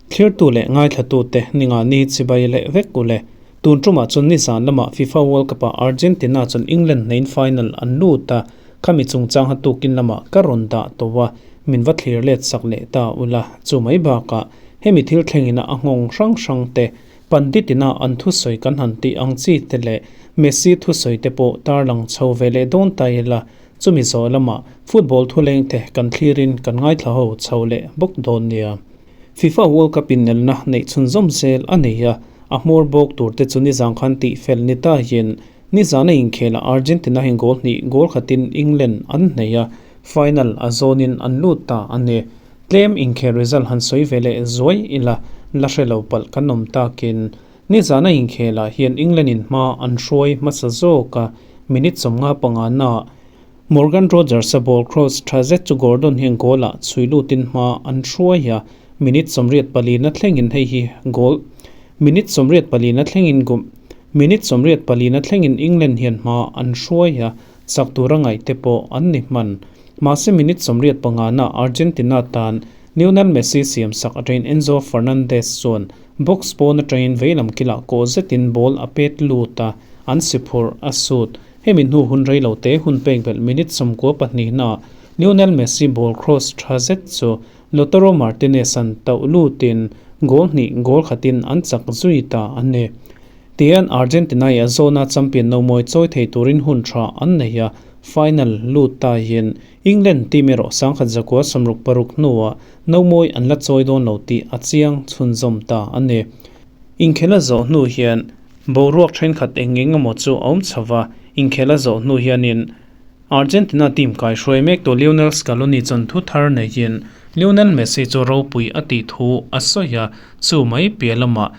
Thlirtu leh ngaithlatute ninga ni chibai leh vek u le. Tun tumah chuan nizan lamah FIFA World Cup-ah Argentina chuan England hnein final an lut a, khami chungchang ha tukin lamah ka rawn dah tawh a, min va thlir let sak leh ta ula. Chu mai bakah hemi thil thlengina a nghawng hrang hrang te, Panditina an thusawi kan han tih ang chi te leh Messi thusawi te pawh tarlang chho ve leh dawn ta ila, chumi zawh lamah football thuleng te kan thlirin kan ngaithla ho chho leh bawk dawn nia. FIFA World Cup inelna neih chhunzawm zel a nei a, a hmawr bawk tur te chu nizan khan tih fel ni tahin nizana inkhelah Argentina hian goal hnih goal khatin England an nei a, final a zawnin an lut ta a ni. Tlem inkhel result han sawi ve leh zuai ila la hre lo palh kan awm takin nizana inkhelah hian England in hma an hruai hmasa zawk a, minute 55 naah Morgan Rogers-a ball cross tha zet chu Gordon hian goal-ah chhui lutin hma an hruai a, minute 84 thlengin hei hi goal minute 84 thlengin minute 84 thlengin England hian hma an hruai a, chak tura ngaih te pawh an ni hman. Mahse minute 85 na Argentina tan Lionel Messi siam sak atangin Enzo Fernandez chuan box pawn atangin veilam kilah kawh zetin ball a pet lut a, an si phurh a sut. Hemi hnu hun rei lo te hun pek belh minute 92 naah Lionel Messi ball cross tha zet chu Lautaro Martinez an tauh lutin goal hnih goal khatin an chak zui ta a ni. Tihian Argentina i a zawna champion no mawi chawi thei turin hun tha an nei a, final lut ta hian England team erawh 1966 hnuah no mawi an la chawi dawn lo tih a chiang chhunzawm ta a ni. Inkhela zawh hnu hian boruak thenkhat eng eng emaw chu a awm chho va, inkhela zawh hnu hianin Argentina team kaihruai mek tu Lionel Scaloni chuan thu thar neiin Lionel Messi chu ropui a tih thu a sawi a, chu mai piah lamah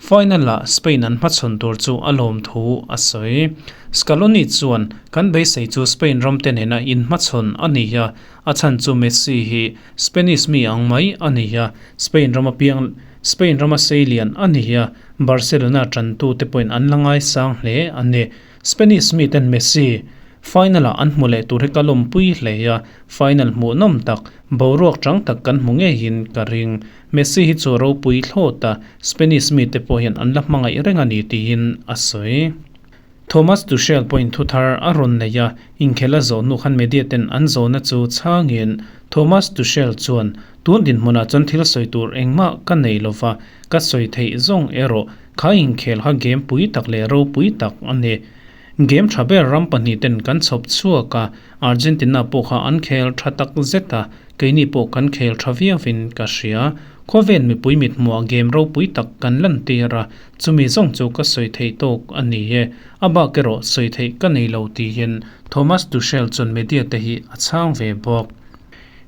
final-ah Spain an hmachhawn tur chu a lawm thu a sawi. Scaloni chuan, Kan beisei chu Spain ramte nena inhmachhawn a ni a, a chhan chu Messi hi Spanish mi ang mai a ni a, Spain rama piang Spain rama seilian a ni a, Barcelona tantute pawhin an la ngaisang hle a ni. Spanish miten Messi final-ah an hmu leh tur hi ka lawmpui hle a, final hmuhnawm tak, boruak chang tak kan hmu ngeiin ka ring. Messi hi chu ropui thlawt a, Spanish mite pawh hian an la hmangaih reng a ni tiin a sawi. Thomas Tuchel pawhin thu thar a rawn nei a, inkhel a zawh hnu khan media ten an zawhna chu chhangin Thomas Tuchel chuan, Tun dinhmunah chuan thil sawi tur engmah ka nei lova, ka sawi theih zawng erawh kha inkhel kha game pui tak leh ropui tak a ni. Game tha ber ram pahnih ten kan chhawp chhuak a, Argentina pawh kha an khel tha tak zet a, keini pawh kan khel tha viauin ka hria. Khawvel mipui mithmuah game ropui tak kan lantir a, Chumi zawng chu ka sawi theih tawk a ni e, a bak erawh sawi theih ka nei lo tiin Thomas Tuchel chuan media te hi a chhang ve bawk.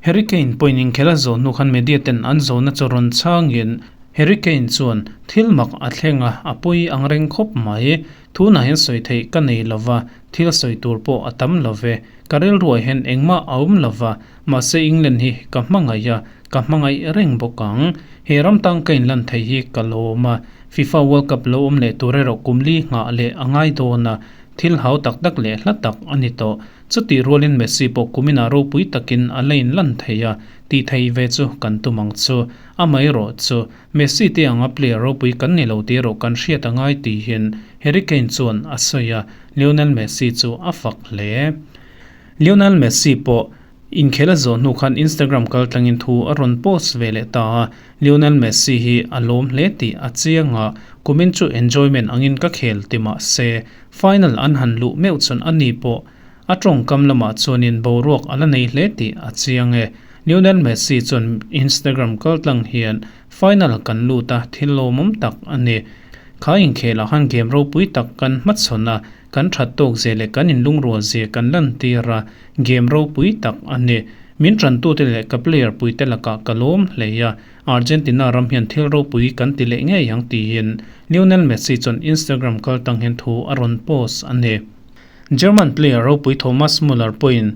Harry Kane pawhin inkhel a zawh hnu khan media ten an zawhna chu rawn chhangin Harry Kane chuan thil mak a thleng a, a pawi ang reng khawp mai. Tunah hian sawi theih ka nei lova, thil sawi tur pawh a tam lo ve. Ka rilruah hian engmah a awm lova, mahse England hi ka hmangaih a, ka hmangaih reng bawk ang. He ram tang ka inlan thei hi ka lawm a, FIFA World Cup lo awm leh tur erawh kum li nghah leh a ngai dawn a, thil hau tak tak leh hla tak a ni tawh. Chutih rualin Messi pawh kuminah ropui takin a la inlan thei a, tih thei ve chu kan tum ang chu. Amaherawh chu, Messi te anga player ropui kan ni lo tih erawh kan hriat a ngai tihin Harry Kane chuan a sawi a, Lionel Messi chu a fak hle. Lionel Messi pawh Inkhel a zawh hnu khan Instagram kaltlangin thu a rawn post ve leh ta a, Lionel Messi hi a lawm hle tih a chiang a, kumin chu enjoyment angin ka khel ti mah se, final an han luh meuh chuan a ni pawh a tawngkam lamah chuanin boruak a la nei hle tih a chiang e. Lionel Messi chuan Instagram kaltlang hian final kan lut a, thil lawmawm tak a ni. Kha inkhelah khan game ropui tak kan hmachhawn a, Kan that tawk zia leh kan inlungrual zia kan lantir a, game ropui tak a ni. Min tantute leh ka player puite lakah ka lawm hle a, Argentina ram hian thil ropui kan ti leh ngei ang tiin Lionel Messi chuan Instagram kaltang hian thu a rawn post a ni. German player ropui Thomas Muller pawhin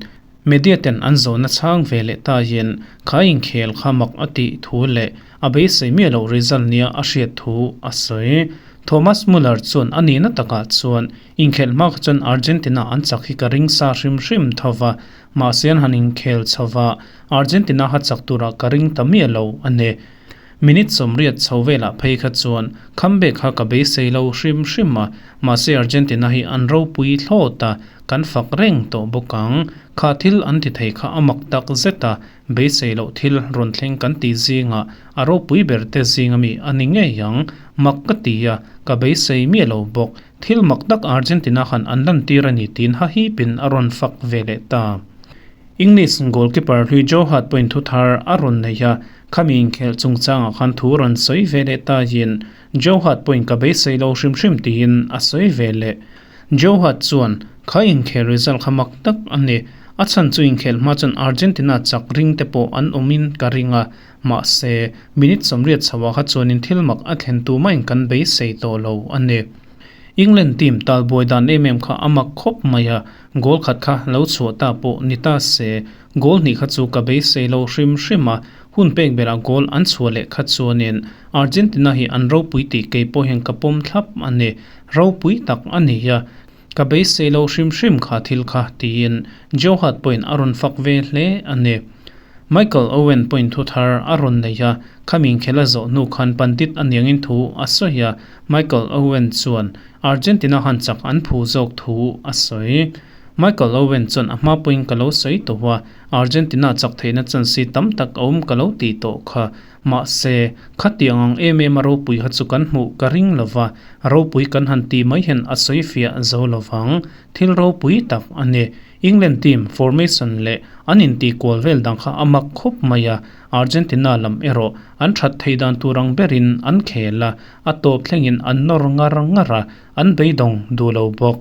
media ten an zawhna chhang ve leh ta hian kha inkhel kha mak a tih thu leh a beisei miah loh result nia a hriat thu a sawi. Thomas Muller chuan a nihna takah chuan inkhelh hma kha chuan Argentina an chak hi ka ring sa hrim hrim tho va, mahse an han inkhel chho va, Argentina kha chak turah ka ring ta miah lo a ni. Minute 80 chho velah phei kha chuan comeback kha ka beisei lo hrim hrim a, mahse Argentina hi an ropui thlawt a, kan fak reng tawh bawk ang. Kha thil an ti thei kha a mak tak zet a, beisei loh thil rawn thleng kan tih zingah a ropui ber te zing ami a ni ngei ang. Mak ka ti a, ka beisei miah lo bawk. Thil mak tak Argentina khan an lantir a ni tiin hahipin a rawn fak ve leh ta. English goalkeeper hlui Joe Hart pawhin thu thar a rawn nei a, khami inkhelh chungchangah khan thu rawn sawi ve leh tahin Joe Hart pawhin ka beisei lo hrim hrim tiin a sawi ve leh. Joe Hart chuan, Kha inkhelh result kha mak tak a ni. A chhan chu inkhelh hma chuan Argentina chak ring te pawh an awmin ka ring a, mahse, minute 80 chhoah kha chuanin thil mak a thlen tu mahin kan beisei tawh lo a ni. England team talbuai dan em em kha a mak khawp mai a, Goal khat kha lo chhuah ta pawh ni ta se, goal hnih kha chu ka beisei lo hrim hrim a, hun pek berah goal an chhuah leh kha chuanin Argentina hi an ropui tih kei pawh hian ka pawm thlap a ni. Ropui tak a ni a, ka beisei lo hrim hrim kha thil kha tiin Joe Hart pawhin a rawn fak ve hle a ni. Michael Owen pawhin thu thar a rawn nei a, khami inkhel a zawh hnu khan pandit a niangin thu a sawi a, Michael Owen chuan Argentina han chak an phu zawk thu a sawi. Michael Owen chuan a hma pawhin ka lo sawi tawh a, Argentina chak theihna chance tam tak a awm ka lo tih tawh kha. Mahse, khatiang ang em em a ropui kha chu kan hmuh ka ring lo va, ropui kan han tih mai hian a sawi fiah zo lo vang. Thil ropui tak a ni. England team formation leh an intih kual vel dang kha a mak khawp mai a, Argentina lam erawh an that thei dan tur ang berin an khel a, a tawp thlengin an nawr ngar ngar a, an beidawng duh lo bawk.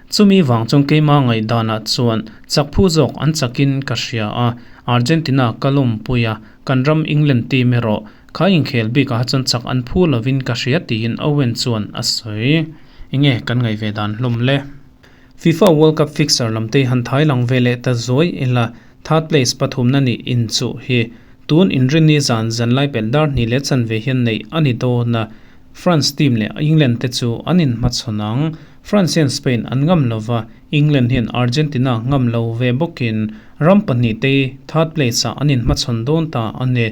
Chumi vang chuan keima ngaihdanah chuan chak phu zawk an chakin ka hria a, Argentina ka lawmpui a, kan ram England team erawh kha inkhel bikah chuan chak an phu lovin ka hria tiin Owen chuan a sawi. Enge kan ngaih ve dan hlawm le? FIFA World Cup fixture lam te han thai lang ve leh ta zuai ila, third place pathumna nih inchuh hi tun inrinni zan zanlai pelh dar hnih leh chanve hian neih a ni dawn a, France team leh England te chu an inhmachhawn ang. France hian Spain an ngam lo va, England hian Argentina ngam lo ve bawkin ram pahnih te third place ah an inhmachhawn dawn ta a ni.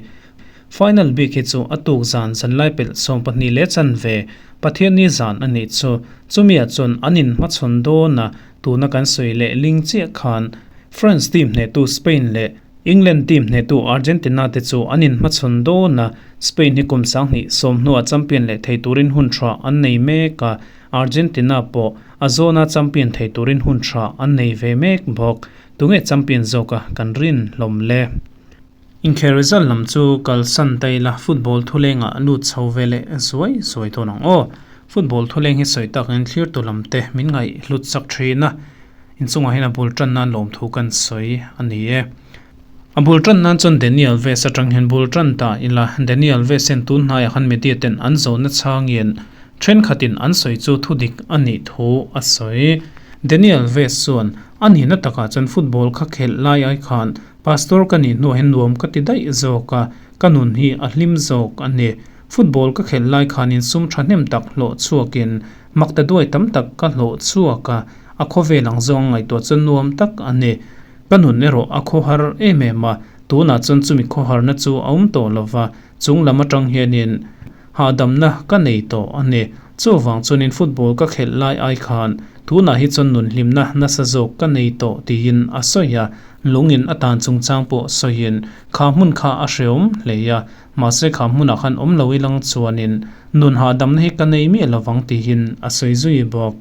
Final bik hi chu a tuk zan zanlai pelh 12 leh chanve Pathianni zan a nih chu. Chumia chuan an inhmachhawn dawn a, tuna kan sawi leh ling chiah khan France team hnehtu Spain leh England team hnehtu Argentina te chu an inhmachhawn dawn a, Spain hi kum 2010 hnuah champion leh thei turin hun tha an nei mek a, Argentina pawh a zawna champion thei turin hun tha an nei ve mek bawk. Tunge champion zawka kan rin hlawm le? Inkhel result lam chu kalsan ta ila football thulengah lut chho ve leh zuai zuai dawn ang aw. Football thuleng hi sawi takin thlirtu lam te min ngaih hlut chak thin a, inchungah hian a bul tan nan lawmthu kan sawi a ni e. A bul tan nan chuan Daniel Alves atang hian bul tan ta ila, Daniel Alves hian tun hnaiah khan media ten an zawhna changin thenkhatin an sawi chu thudik a nih thu a sawi. Daniel Alves chuan a nihna takah chuan football kha khelh lai ai khan Pastor ka nih hnuah hian nuam ka ti daih zawk a, ka nun hi a hlim zawk a ni. Football ka khelh lai khanin sum thahnem tak hlawh chhuakin makta duai tam tak ka hlawh chhuak a, a khawvel ang zawng ngaihtuah chuan nuam tak a ni. Ka nun erawh a khawhar em em a, tunah chuan chumi khawharna chu a awm tawh lo va, chung lam atang hianin hahdamna ka nei tawh a ni. Chuvang chuanin football ka khelh lai ai khan tunah hi chuan nun hlimna nasa zawk ka nei tawh tiin a sawi a, Lungin a tan chungchang pawh sawiin kha hmun kha a hreawm hle a, mahse kha hmunah khan awm lo ilang chuanin nun hahdamna hi ka nei miah lovang tihin a sawi zui bawk.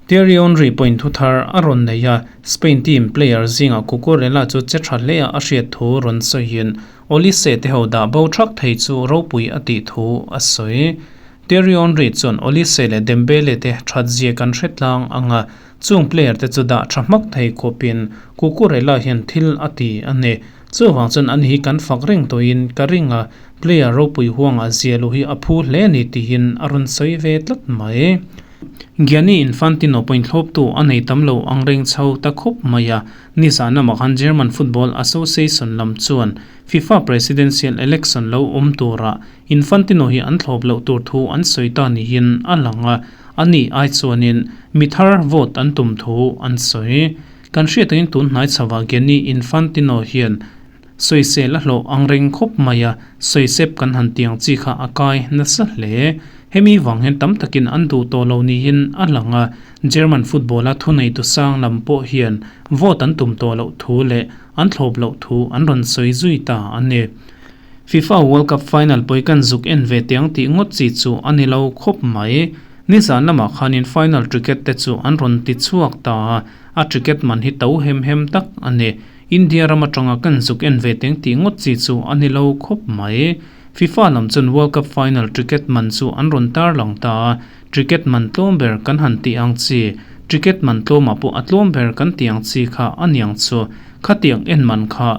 Thierry Henry pawhin thu thar a rawn nei a, Spain team player zingah Cucurella chu che tha hle a a hriat thu rawn sawiin Olise te ho dah bo thak thei chu ropui a tih thu a sawi. Thierry Henry chuan Olise leh Dembele te that zia kan hre tlang ang a, Chung player te chu dah tha hmak thei khawpin Cucurella hian thil a ti a ni. Chuvang chuan ani hi kan fak reng tawhin ka ring a, player ropui huangah zia luh hi a phu hle a ni tihin a rawn sawi ve tlat mai. Gianni Infantino pawhin thlawptu a nei tam lo ang reng chho ta khawp mai a, nizan lamah khan German Football Association lam chuan FIFA Presidential Election lo awm turah Infantino hi an thlawp loh tur thu an sawi ta niin a lang a, a ni ai chuanin mi thar vote an tum thu an sawi. Kan hriat angin tun hnai chhoah Gianni Infantino hian Sawisel a hlawh ang reng khawp mai a, sawisep kan han tiang chi kha a kai nasa hle. Hemi vang hian tam takin an duh tawh lo niin a lang a, German football-a thuneitu sang lam pawh hian vote an tum tawh loh thu leh an thlawp loh thu an rawn sawi zui ta a ni. FIFA World Cup final pawi kan zuk en ve teh ang tih ngawt chi chu a ni lo khawp mai. Nizan lamah khanin final ticket te chu an rawn ti chhuak ta a, a ticket man hi to hem hem tak a ni. India ram atanga kan zuk en ve teng tih ngawt chi chu a ni lo khawp mai. FIFA lam chuan World Cup final ticket man chu an rawn tarlang ta a, ticket man tlawm ber kan han tih ang chi, ticket man tlawmah pawh a tlawm ber kan tih ang chi kha a niang chu. Khatiang en man kha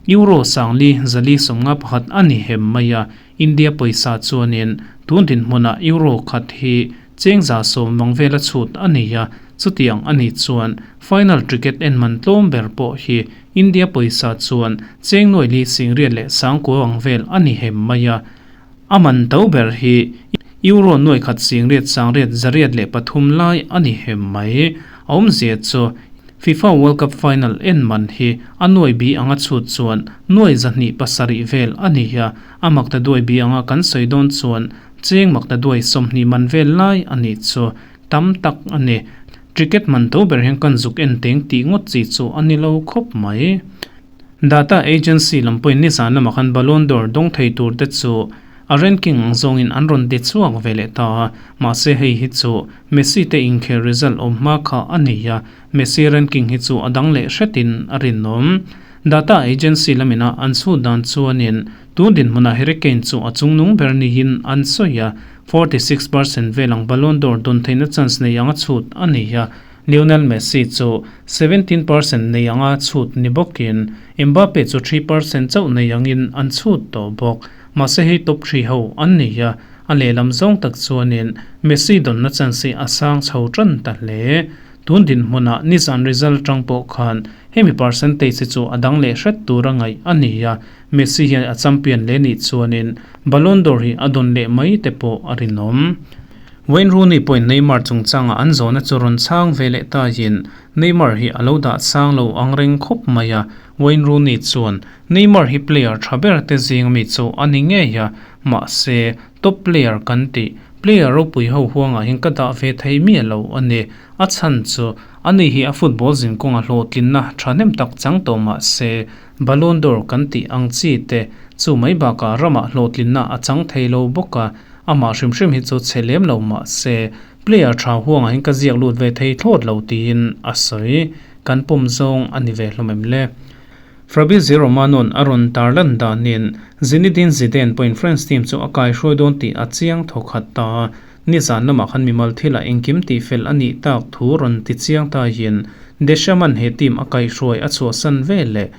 Euro sangli zali 51 a ni hem mai a, India pawisa chuanin tun dinhmunah Euro khat hi cheng 110 vang vela chhut a ni a, chutiang a nih chuan final ticket en man tlawm ber pawh hi India pawisa chuan cheng nuai li singriat leh sangkua ang vel a ni hem mai a, a man to ber hi Euro nuai khat singriat sangriat 803 lai a ni hem mai. A awmzia chu FIFA World Cup final en man hi a nuai bi anga chhut chuan nuai 207 vel a ni a, a makta duai bi anga kan sawi dawn chuan cheng makta duai 20 man vel lai a nih chu tam tak a ni. Ticket man to ber hian kan zuk en teng tih ngawt chi chu a ni lo khawp mai. Data agency lam pawhin nizan lamah khan Ballon d'Or dawng thei tur te chu a ranking ang zawngin an rawn ti chhuak ve leh ta a, mahse hei hi chu Messi te inkhel result awm hma kha a ni a, Messi ranking hi chu a dang leh hretin a rinawm. Data agency lamina an chhut dan chuanin tun dinhmunah Harry Kane chu a chungnung ber niin an sawi a, 46% vel ang Ballon d'Or dawn theihna chance nei anga chhut a ni a, Lionel Messi chu 17% nei anga chhut ni bawkin Mbappe chu 3% chauh nei angin an chhut tawh bawk. Mahse hei top 3 ho an ni a, a lehlam zawng tak chuanin Messi dawnna chance hi a sang chho tan ta hle. Tun dinhmunah nizan result tang pawh khan hemi percentage hi chu a dang leh hret tur a ngaih a ni a, Messi hian a champion leh nih chuanin Ballon d'Or hi a dawn leh mai te pawh a rinawm. Wayne Rooney pawhin Neymar chungchanga an zawhna chu rawn chhang ve leh tahin Neymar hi a lo dah sang lo ang reng khawp mai a, Wayne Rooney chuan Neymar hi player tha ber te zing mi chu a ni ngei a, mahse top player kan tih player ropui ho huangah hian ka dah ve thei miah lo a ni. A chhan chu ani hi a football zinkawnga hlawhtlinna thahnem tak chang tawh mahse Ballon d'Or kan tih ang chi te chu mai bakah ramah hlawhtlinna a chang thei lo bawk a, amah hrim hrim hi chu chhe lem lo mahse player tha huangah hian ka ziak lut ve thei thlawt lo tiin a sawi. Kan pawm zawng a ni ve hlawm em le? Fabrizio Romano-a'n a rawn tar lan danin Zinedine Zidane pawhin France team chu a kaihruai dawn tih a chiang thawkhat ta a, nizan lamah khan mimal thilah engkim tihfel a nih tak thu rawn ti chiang ta hian Deschamps-a'n he team a kaihruai a chhuahsan ve leh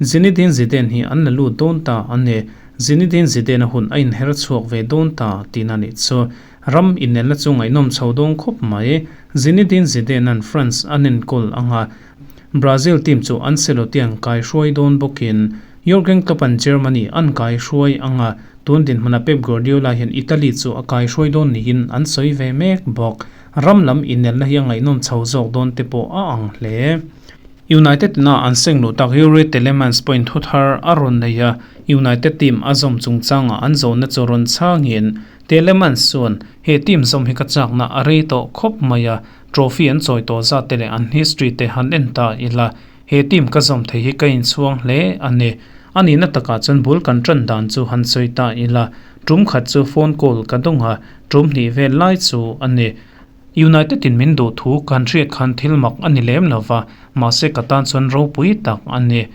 Zinedine Zidane hi an la lut dawn ta a ni. Zinedine Zidane-a hun a inher chhuak ve dawn ta tihna nih chu. Ram inelna chu ngaihnawm chho dawn khawp mai. Zinedine Zidane-a'n France an enkawl ang a, Brazil team chu Ancelotti-a'n kaihruai dawn bawkin Jurgen Klopp-a'n Germany an kaihruai ang a, tun dinhmuna Pep Guardiola hian Italy chu a kaihruai dawn niin an sawi ve mek bawk. Ram lam inelna hi a ngaihnawm chho zawk dawn te pawh a ang hle. United ina an seng luh tak Youri Tielemans pawhin thu thar a rawn nei a, United team a zawm chungchangah an zawhna chu rawn chhangin Tielemans chuan he team zawm hi ka chakna a rei tawh khawp mai a, trophy an chawi tawh zat te leh an history te han en ta ila, he team ka zawm thei hi ka inchhuang hle a ni. A nihna takah chuan bul kan tan dan chu han sawi ta ila, tum khat chu phone call ka dawng a, tum hnih vel lai chu a ni. United in min duh thu kan hriat khan thil mak a ni lem lo va, mahse ka tan chuan ropui tak a ni.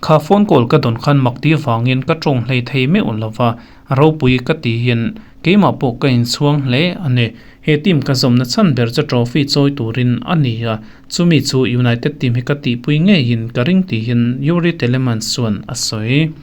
Kha phone call ka dawn khan mak ti vangin ka tawng hlei thei meuh lo va, ropui ka tihin keimah pawh ka inchhuang hle a ni. He team ka zawmna chhan ber chu trophy chawi turin a ni a, chumi chu United team hi ka tihpui ngeiin ka ring tihin Youri Tielemans chuan a sawi.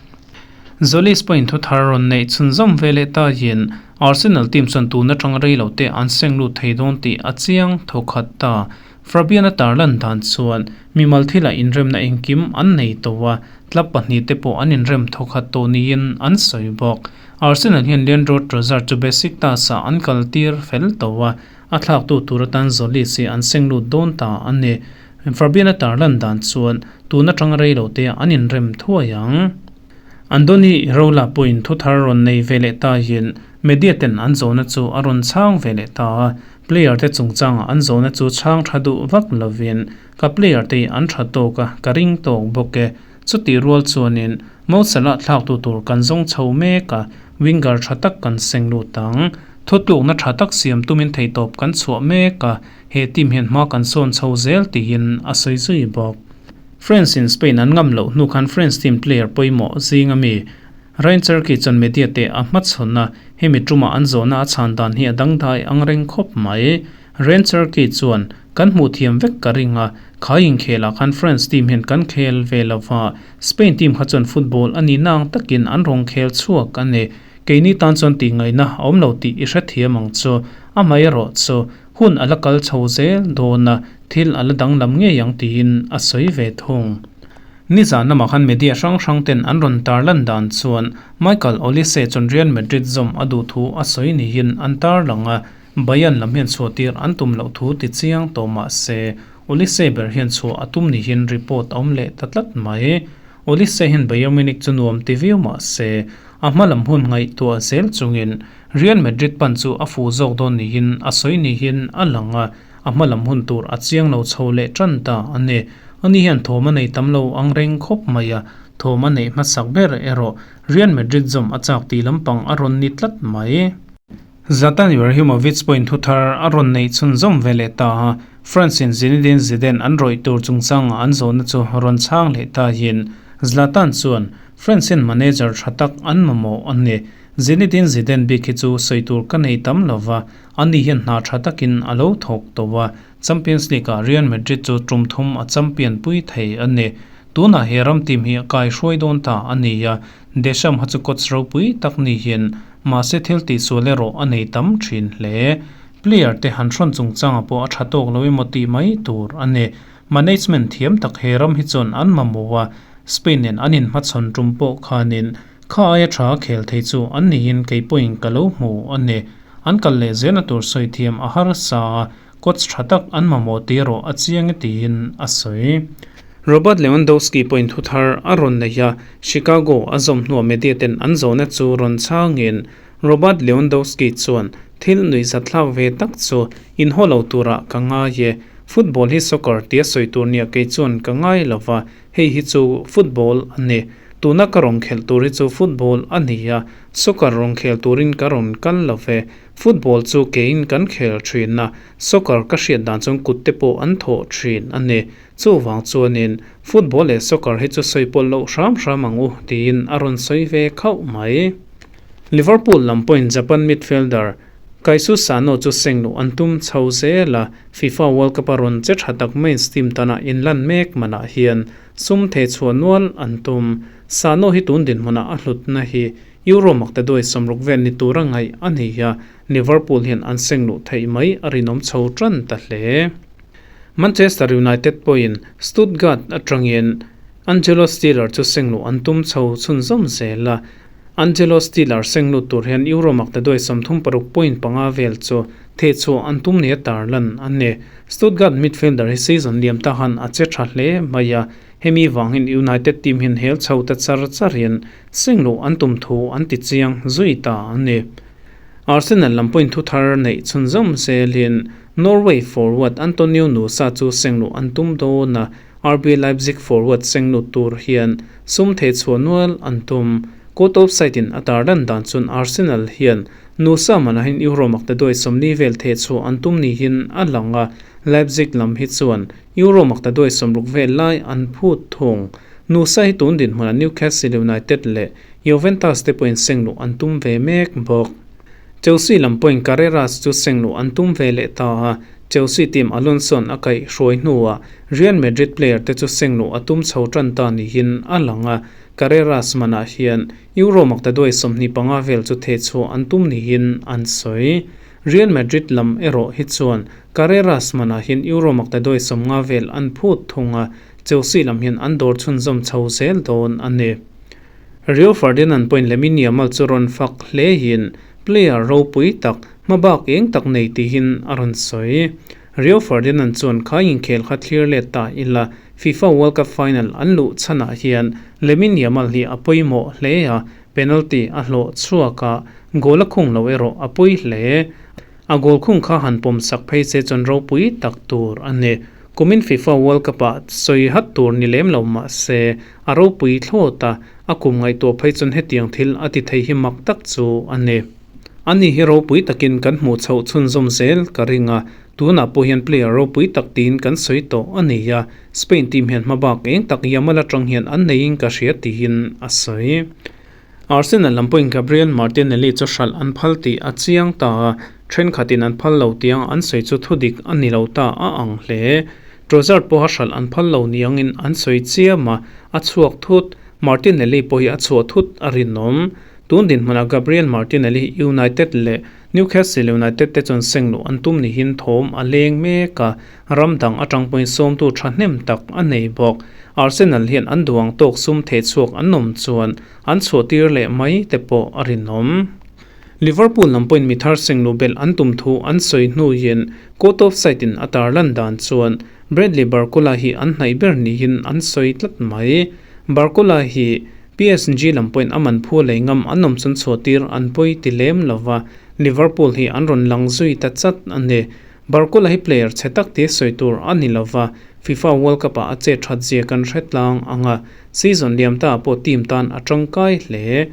Zolis pawhin thu thar rawn neih chhunzawm ve leh tahin Arsenal team chuan tun atang rei lo te an seng lut thei dawn tih a chiang thawkhat ta. Fabian-a tarlan dan chuan mimal thilah inremna engkim an nei tawh a, club pahnih te pawh an inrem thawkhat tawh niin an sawi bawk. Arsenal hian Leandro Trossard chu Besiktas-ah an kaltir fel tawh a, a thlaktu tur atan Zolis hi an seng lut dawn ta a ni. Fabian-a tarlan dan chuan tun atang rei lo te an inrem thuai ang. Andoni Iraola pawhin thuthar rawn nei ve leh ta hian media ten an zawhna chu a rawn chhang ve leh ta a, player te chungchangah an zawhna chu chhang tha duh vak lovin ka player te hi an tha tawk a, ka ring tawk bawk e. Chutih rual chuanin Mo Salah thlaktu tur kan zawng chho mek a, winger tha tak kan seng lut ang. Thutlukna tha tak siam tumin theihtawp kan chhuah mek a, he team hian hma kan sawn chho zel tiin a sawi zui bawk. France in Spain an ngam loh hnu khan France team player pawimawh zing ami Ryan Cherki chuan media te a hmachhawn a, hemi tumah an zawhna a chhan dan hi a dangdai ang reng khawp mai. Ryan Cherki chuan, Kan hmuh thiam vek ka ring a, khai inkhelah khan France team hian kan khel ve lo va, Spain team kha chuan football a nihna ang takin an rawn khel chhuak a ni. Keini tan chuan tih ngaihna a awm lo tih i hrethiam ang chu. Amaherawh chu, Hun a la kal chho zel dawn a, thil a la danglam ngei ang tiin a sawi ve thung. Nizan lamah khan media hrang hrang ten an rawn tarlan dan chuan Michael Olise chuan Real Madrid zawm a duh thu a sawi niin an tarlang a, Bayern lam hian chhuahtir an tum loh thu ti chiang tawh mah se Olise ber hian chhuah a tum niin report a awm leh ta tlat mai. Olise hian Bayern Munich chu nuam ti viau mah se a hma lam hun ngaihtuah zel chungin Real Madrid pan chu a fuh zawk dawn niin a sawi niin a lang a, a hma lam hun tur a chiang lo chho leh tan ta a ni. Ani hian thawm a nei tam lo ang reng khawp mai a, thawm a neih hmasak ber erawh Real Madrid zawm a chak tih lampang a rawn ni tlat mai. Zlatan Ibrahimovic pawhin thu thar a rawn neih chhunzawm ve leh ta a, France in Zinedine Zidane an rawih tur chungchanga an zawhna chu rawn chhang leh ta in Zlatan chuan France in manager tha tak an mamawh a ni. Zinedine Zidane bik hi chu sawi tur ka nei tam lo va, ani hian hna tha takin a lo thawk tawh a, Champions League-ah Real Madrid chu tum thum a champion pui thei a ni. Tunah he ram team hi a kaihruai dawn ta a ni a, Deschamps ha chu coach ropui tak ni hian mahse thil tihsual erawh a nei tam thin hle. Player te han hrawn chungchangah pawh a tha tawk lo emaw tih mai tur a ni. Management thiam tak he ram hi chuan an mamawh a, Spain nen an inhmachhawn tum pawh khanin Kha aia tha khel thei chu an niin kei pawhin ka lo hmu a ni. An kal leh zelna tur sawi thiam a harsa a, coach tha tak an mamawh tih erawh a chiang e tiin a sawi. Robert Lewandowski pawhin thu thar a rawn nei a, Chicago a zawm hnuah media ten an zawhna chu rawn chhangin Robert Lewandowski chuan thil nuihzatthlak ve tak chu inhaw lo turah ka ngai e. Football hi soccer tia sawi tur nia kei chuan ka ngai lo va, Hei hi chu football a ni. Tuna ka rawn khelh tur hi chu football a ni a, soccer rawn khel turin ka rawn kal lo ve. Football chu keiin kan khel thin a, soccer ka hriat dan chuan kut te pawh an thawh thin a ni. Chuvang chuanin football leh soccer hi chu sawi pawlh loh hram hram ang u tiin a rawn sawi ve khauh mai. Liverpool lam pawhin Japan midfielder Kaisu Sano chu seng luh an tum chho zel a, FIFA World Cup a rawn che tha tak maiin team tana inlan mek manah hian sum thei chhuah nual an tum. Sano hi tun dinhmunah a hlutna hi Euro makte duai 60 vel ni tura ngaih a ni a, Liverpool hian an seng luh theih mai a rinawm chho tan ta hle. Manchester United pawhin Stuttgart atangin Angelo Stiller chu seng luh an tum chho chhunzawm zel a, Angelo Stiller seng lut tur hian Euro makte duai 36.5 vel chu thehchhuah an tum nia tarlan a ni. Stuttgart midfielder hi season liam ta han a che tha hle mai a, hemi vangin United team hian hel chho ta char charin seng luh an tum thu an ti chiang zui ta a ni. Arsenal lam pawhin thu thar neih chhunzawm zelin Norway forward Antonio Nusa chu seng luh an tum dawn a, RB Leipzig forward seng lut tur hian sum thehchhuah nual an tum. Court of side in a tarlan dan chuan Arsenal hian Nusa manahin Euro makte duai 40 vel thehchhuah an tum niin a lang a, Leipzig lam hi chuan Euro makte duai 60 vel lai an phut thung. Nusa hi tun dinhmunah Newcastle United leh Juventus te pawhin seng luh an tum ve mek bawk. Chelsea lam pawhin Carreras chu seng luh an tum ve leh ta a, Chelsea team Alonso-a'n a kaih hruai hnuah Real Madrid player te chu seng luh a tum chho tan ta niin a lang a, Carreras manah hian Euro makta duai 25 vel chu thehchhuah an tum niin an sawi. Real Madrid lam erawh hi chuan Carreras manah hian Euro makta duai 50 vel an phut thung a, Chelsea lam hian an dawr chhunzawm chho zel dawn a ni. Rio Ferdinand pawhin Lamine Yamal chu rawn fak hlein player ropui tak hmabak eng tak nei tihin a rawn sawi. Rio Ferdinand chuan kha inkhel kha thlir let ta ila, FIFA World Cup final an luh chhanah hian Lamine Yamal hi a pawimawh hle a, penalty a hlawh chhuak a, goal a khung lo erawh a pawi hle. A goal khung kha han pawm sak phei che chuan ropui tak tur a ni. Kumin FIFA World Cup ah sawi hat tur ni lem lo mah se, a ropui thlawt a, a kum ngaihtuah phei chuan hetiang thil a ti thei hi mak tak chu a ni. Ani hi ropui takin kan hmuh chhoh chhunzawm zel ka ring a, tunah pawh hian player ropui tak tiin kan sawi tawh a ni a, Spain team hian hmabak eng tak Yamal atang hian an neiin ka hria tiin a sawi. Arsenal lam pawhin Gabriel Martinelli chu hralh an phal tih a chiang ta a, thenkhatin an phal lo tiang an sawi chu thudik a ni lo ta a ang hle. Trossard pawha hralh an phal lo niangin an sawi chiam a, a chhuak thut. Martinelli pawh hi a chhuah thut a rinawm. Tun dinhmunah Gabriel Martinelli hi United leh Newcastle United te chuan seng luh an tum nihin thawm a leng mek a, ram dang atang pawhin sawmtu thahnem tak a nei bawk. Arsenal hian an duang tawk sum theh chhuak an awm chuan an chhuah tir leh mai te pawh a rinawm. Liverpool lam pawhin mi thar seng luh belh an tum thu an sawi hnuin court of side in a tarlan dan chuan Bradley Barcola hi an hnaih ber niin an sawi tlat mai. Barcola hi PSG lam pawhin a man phu lei ngam an awm chuan chhuahtir an pawi ti lem lo va, Liverpool hi an rawn lang zui ta chat a ni. Barcola hi player chhe tak tia sawi tur a ni lo va, FIFA World Cup ah a chet that zia kan hre tlang ang a, season liam ta ah pawh team tan a tangkai hle.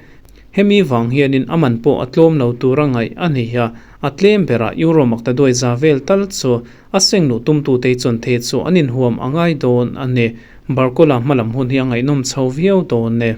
Hemi vang hianin a man pawh a tlawm lo tur a ngaih a ni a, a tlem berah Euro makta duai za vel tal chu A seng luh tumtute hi chuan the chu an inhuam a ngai dawn a ni. Barcola hmalam hun hi a ngaihnawm chho viau dawn e.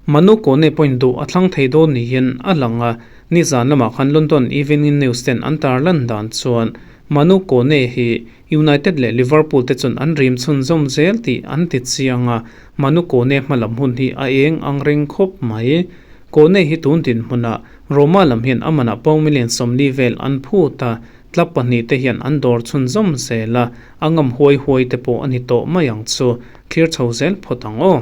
Manu Kone pawhin duh a thlang thei dawn niin a lang a, nizan lamah khan London Evening News ten an tarlan dan chuan Manu Kone hi United leh Liverpool te chuan an rim chhunzawm zel tih an ti chiang a, Manu Kone hmalam hun hi a eng ang reng khawp mai. Kone hi tun dinhmunah Roma lam hian a manah pawng million 40 vel an phut a, Club pahnihte hian an dawr chhunzawm zel a, a ngam huai huai te pawh a ni tawh mai ang chu. Thlir chho zel phawt ang aw.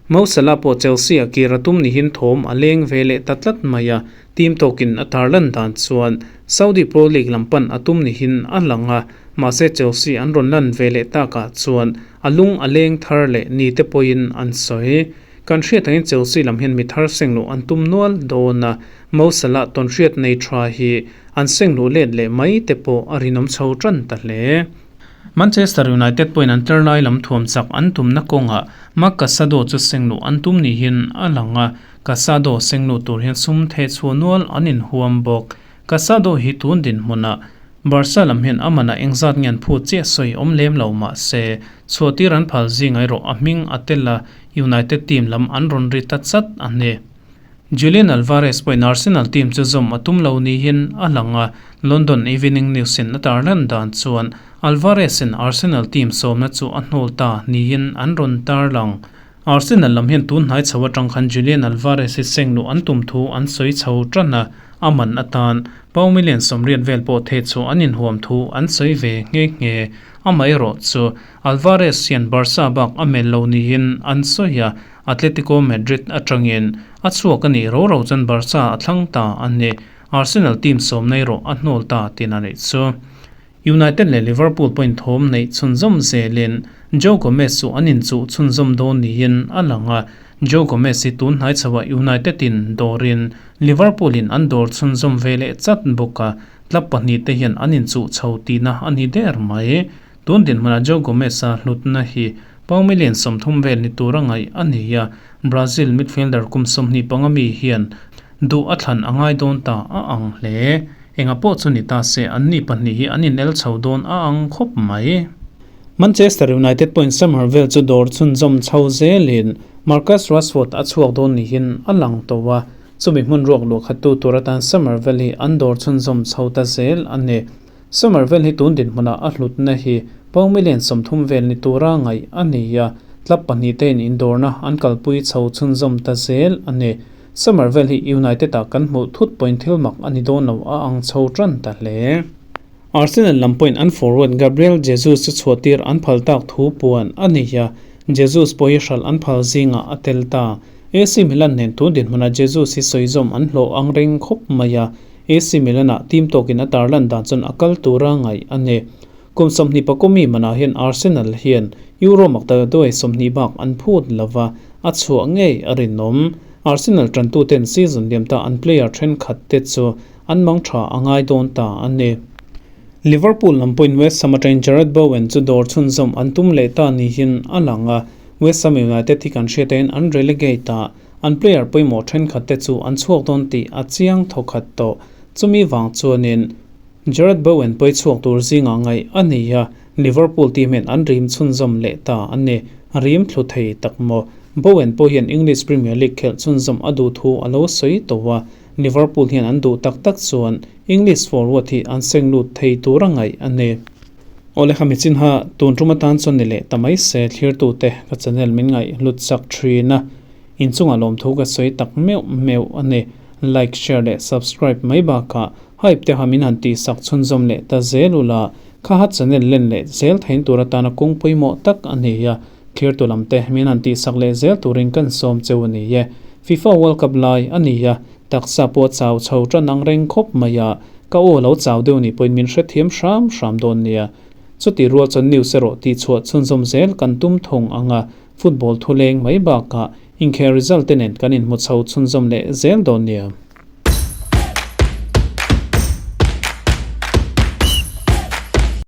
Mo Salah pawh Chelsea a kir a tum nihin thawm a leng ve leh ta tlat mai a, team tawkin a tarlan dan chuan Saudi Pro League lam pan a tum nihin a lang a, mahse Chelsea an rawn lan ve leh takah chuan a lung a leng thar leh ni te pawhin an sawi. Kan hriat angin Chelsea lam hian mi thar seng luh an tum nual dawn a, Mo Salah tawnhriat nei tha hi An seng luh let leh mai te pawh a rinawm chho tan ta hle. Manchester United pawhin an tlar lai lam thuam chak an tumna kawngah Marc Casado chu seng luh an tum niin a lang a, Casado seng luh tur hian sum theh chhuah nual an inhuam bawk. Casado hi tun dinhmunah Barca lam hian a manah engzat nge an phut chiah sawi awm lem lo mah se, chhuahtir an phal zing erawh a hming a tel a, United team lam an rawn ri ta chat a ni. Julian Alvarez pawhin Arsenal team chu zawm a tum lo niin a lang a, London Evening News-in a tarlan dan chuan Alvarez-in Arsenal team sawmna chu a hnawl ta niin an rawn tarlang. Arsenal lam hian tun hnai chho atang khan Julian Alvarez hi seng luh an tum thu an sawi chho tan a, a man atan pau million 80 vel pawh theh chu an inhuam thu an sawi ve nghe nghe. Amaherawhchu, Alvarez hian Barca bak a melh lo niin an sawi a, Atletico Madrid atangin a chhuak a nih ro ro chuan Barca a thlang ta a ni. Arsenal team sawmna erawh a hnawl ta tin a nih chu. United leh Liverpool pawhin thawm neih chhunzawm zelin Joe Gomez chu an inchuh chhunzawm dawn niin a lang a. Joe Gomez hi tun hnai chhoah United in dawrin Liverpool in an dawr chhunzawm ve leh chat bawk a, club pahnihte hian an inchuh chho tihna a ni der mai. Tun dinhmunah Joe Gomez-a hlutna hi pau million 30 vel ni tura ngaih a ni a, Brazil midfielder kum 25 mi hian duh a thlan a ngai dawn ta a ang hle. Enga pawh chu ni ta se, anni pahnih hi an inel chho dawn a ang khawp mai. Manchester United pawhin summer vel chu dawr chhunzawm chho zelin Marcus Rashford a chhuak dawn niin a lang tawh a, chumi hmun ruak luah khattu tur atan summer vel hi an dawr chhunzawm chho ta zel a ni. Somerville hi tun dinhmunah a hlutna hi pau million 30 vel ni tura ngaih a ni a, club pahnih tein indawrna an kalpui chho chhunzawm ta zel a ni. Somerville hi United-ah kan hmuh thut pawhin thil mak a ni dawn lo a ang chho tan ta hle. Arsenal lam pawhin an forward Gabriel Jesus chu chhuahtir an phal tak thu puan a ni a, Jesus pawh hi hralh an phal zingah a tel ta. AC Milan nen tun dinhmunah Jesus hi sawizawm an hlawh ang reng khawp mai a. AC Milan-ah team tawkin a tarlan dan chuan a kal tura ngaih a ni. Kum 20 pakua mi manah hian Arsenal hian Euro maktaduai 20 bak an phut lova, a chhuah ngei a rinawm. Arsenal tantuten season liam ta an player thenkhat te chu an mang tha a ngai dawn ta a ni. Liverpool lam pawhin West Ham atangin Jarrod Bowen chu dawr chhunzawm an tum leh ta niin a lang a, West Ham United hi kan hriat an relegate a, an player pawimawh thenkhat te chu an chhuak dawn tih a chiang thawkhat tawh. Chumi wang chuanin Jarrod Bowen pawi chhuak tur zinga ngai a ni a, Liverpool team hian an rim chhunzawm leh ta a ni. Rim thlu thei tak maw. Bowen pawh hian English Premier League khelh chhunzawm a duh thu a lo sawi tawh a, Liverpool hian an duh tak tak chuan English forward hi an seng lut thei tur a ngaih a ni. Awle kha mi chin ha tun tum atan chuan ni leh ta mai se thlir tu te ka channel min ngaih hlut sak thin a, inchungah lawm thu ka sawi tak meuh meuh a ni. Like, share leh subscribe mai bakah hype te ha min han tih sak chhunzawm leh ta zel ula kha ha channel len leh zel thein tur atana kawng pawimawh tak a ni a, thlir tu lam te min han tih sak leh zel turin kan sawm cheu a ni e. FIFA World Cup lai a ni a, taksa pawh chau chho tan ang reng khawp mai a, ka aw lo chau deuh ni pawhin min hrethiam hram hram dawn nia. Chuti rual chuan news erawh tih chhuah chhunzawm zel kan tum thung ang a, football thu leng mai bakah inkhel result te nen kan inhmu chho chhunzawm leh zel dawn nia.